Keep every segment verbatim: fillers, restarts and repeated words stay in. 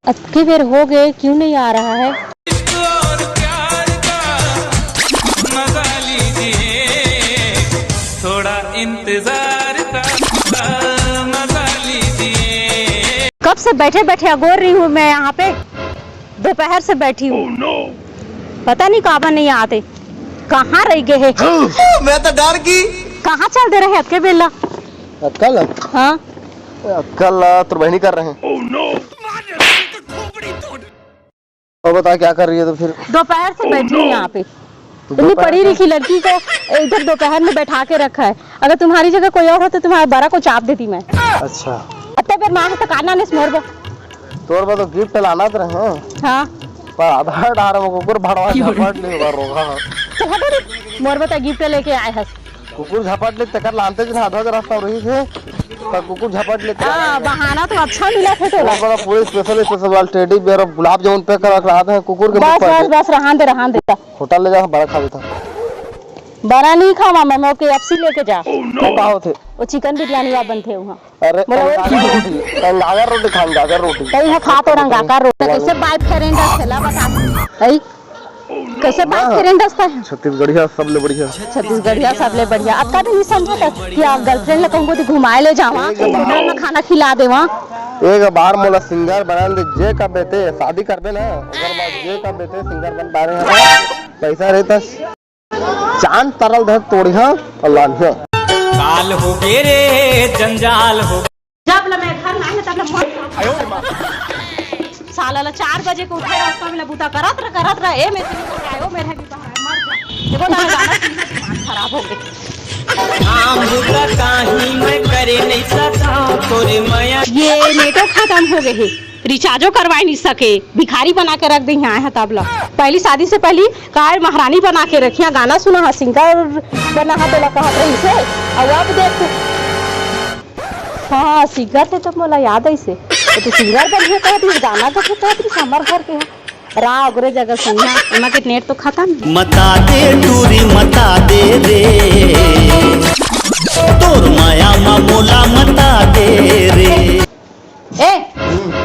अतकी बेर हो गए, क्यों नहीं आ रहा है? और प्यार का मजा लीजिए, थोड़ा इंतजार का मजा लीजिए। कब से बैठे बैठे अगोर रही हूँ मैं यहाँ पे, दोपहर से बैठी हूँ। पता नहीं काबर नहीं आते, कहाँ रह गए हैं? मैं तो डर गई। कहाँ चल दे रहे अतके बेला? अतका ला? हाँ। अतका ला तोर बहिनी कर रहे हैं। और बता, क्या कर रही है तो फिर? दोपहर से बैठी हूँ यहाँ पे। इतनी पढ़ी लिखी लड़की को इधर दोपहर में बैठा के रखा है। अगर तुम्हारी जगह कोई और हो तो तुम्हारा बरा को चाप देती मैं। अच्छा। अत्ते बेर माँ है तो काना ने मोर बा। तोर बा तो गिफ्ट लाना तो रहे। हाँ। पर आधा डार में कुकुर भड़वा झपट ले बा रोगा। चल हटो रे, मोर बा तो गिफ्ट लेके आए हस। कुकुर झपट ले तेकर लानते जिन आधा रास्ता रही थे, पर कुकुर झपट ले तेकर हाँ, बहाना तो अच्छा मिला थे तोला। बड़ा पूरे स्पेशल स्पेशल वाला टेडी बियर और गुलाब जामुन पैक करा के लाते हैं कुकुर के बस, बस, बस, रहान दे, रहान दे। होटल ले जा, बड़ा खा लेता। बड़ा नहीं खावा मैं, मैं ओके एफसी लेके जा। वो का होथे? वो चिकन बिरयानी वा बनथे वहाँ। अरे, बोलो, अंगागर रोटी, अंगागर रोटी खा, अंगागर रोटी। कहीं है खा तो रंगाकर रोटी। कैसे बाइक करेंगे, चला बता। ऐ, कैसे बात करें दोस्त? छत्तीसगढ़िया सबले बढ़िया। छत्तीसगढ़िया सबले बढ़िया। अब कभी नहीं समझा था कि आप गर्लफ्रेंड ला कहूँ को घुमाए ले जावा, एक बार घर में खाना खिला देवा। एक बार मोला सिंगर बना दे, जे का बेटे शादी करबे ना, ओकर बाद जे का बेटे सिंगर बन पा रहे हैं। पैसा रहता, चांद तरल धर तोड़िया और लानिया। काल हो गे रे जंजाल हो। जब ले मैं घर में आए तब ले मर गया। साला ला चार बजे के उठे, रास्ता में ले बूता करत रह, करत रह, ए में से निकल आए, ओ मेरे भी बाहर आए, मर गया। देखो ना, गाना सुन के दिमाग खराब हो गया। काम होता काहे मैं करे नहीं सकता तोरे मया। ये नेटवर्क खत्म हो गए है, रिचार्जो करवाए नहीं सके, भिखारी बना के रख दे यहाँ है तब ला। पहली शादी से पहली कार महारानी बना के रखिया, गाना सुना हा, सिंगर बना हा, तोला कहत रही से। अब, अब देख, हाँ, सिंगर थे तो मोला याद आई से। तो तू सिंगर बन के कहत रही, गाना गा के कहत रही, हमर घर के है। रा ओकरे जगह सुनिया, एमा के नेट तो खत्म है। मता दे टूरी मता दे रे, तोर माया मा मोला मता दे रे। ए,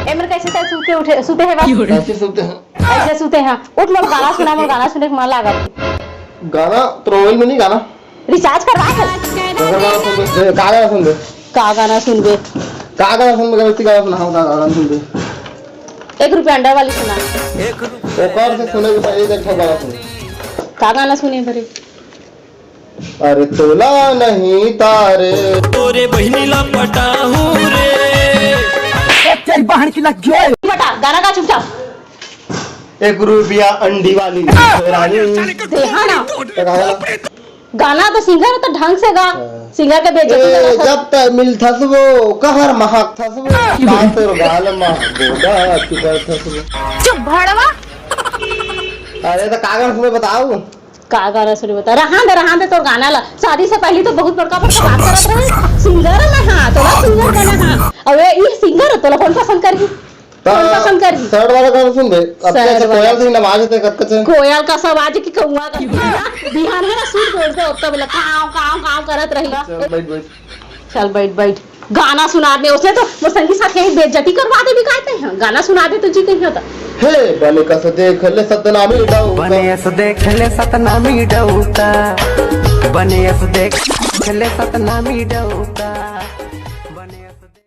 ए, मेरे कैसे तै सूते उठे, सूते है बाप? कैसे सूते हैं? ऐसे सूते हैं। उठ, मोर गाना सुना, मोर गाना सुने के मन लागत। गाना तो मोबाइल में नहीं गाना। रिचार्ज करवा के। अगर गाना सुन दे, ए, का गाना सुन दे? का गाना सुन दे? का गाना सुन दे? गलती गाना सुना, हाँ, का गाना सुन दे? एक रुपया अंडा वाली सुना। ओकर से सुने के पहले एक ठो गाना सुन। का गाना सुने भरे? अरे तोला नहीं तारे। तोरे बहिनी ला पटाहूँ रे। ए, तेरी बहन की लग गई। बता, गाना गा चुपचाप। एक रुपया अंडी वाली रानी। देहा ना। तो गाना। गाना तो सिंगर तो ढंग से गा। हाँ। सिंगर के बेइज्जती ए, करत हस। जब तक मिल थस वो, कहर महक थस वो, का तोर गाल मा गोदा किधर थस वो। चुप भड़वा। अरे तो का गाना सुने बताओ। का गाना सुने बता, रहा दे, रहा दे तोर गाना ला। शादी से पहले तो बहुत बड़का बड़का बात करत रहे। सिंगर ना हाँ, तोला सिंगर बना हाँ। अब ये, ये सिंगर तोला कौन पसंद करही? तो कौन पसंद करही? सैड वाला गाना सुन बे। अब सैड कैसे वाला। कोयल से नमाज थे कत कत से। कोयल का सब आज की कौआ का। बिहान में ना सूट बोल से ओतका बेला काव, काव, काव करत रही। चल, बैठ, बैठ। चल, बैठ, बैठ। गाना सुना दे, उसने तो वो संगी साथ यही बेइज्जती करवा दे भी कहते हैं। गाना सुना दे तो जी कहीं होता। हे, बने कस देख ले सतनामी डौका। बने अस देख ले सतनामी डौका। बने अस देख ले सतनामी डौका। बने अस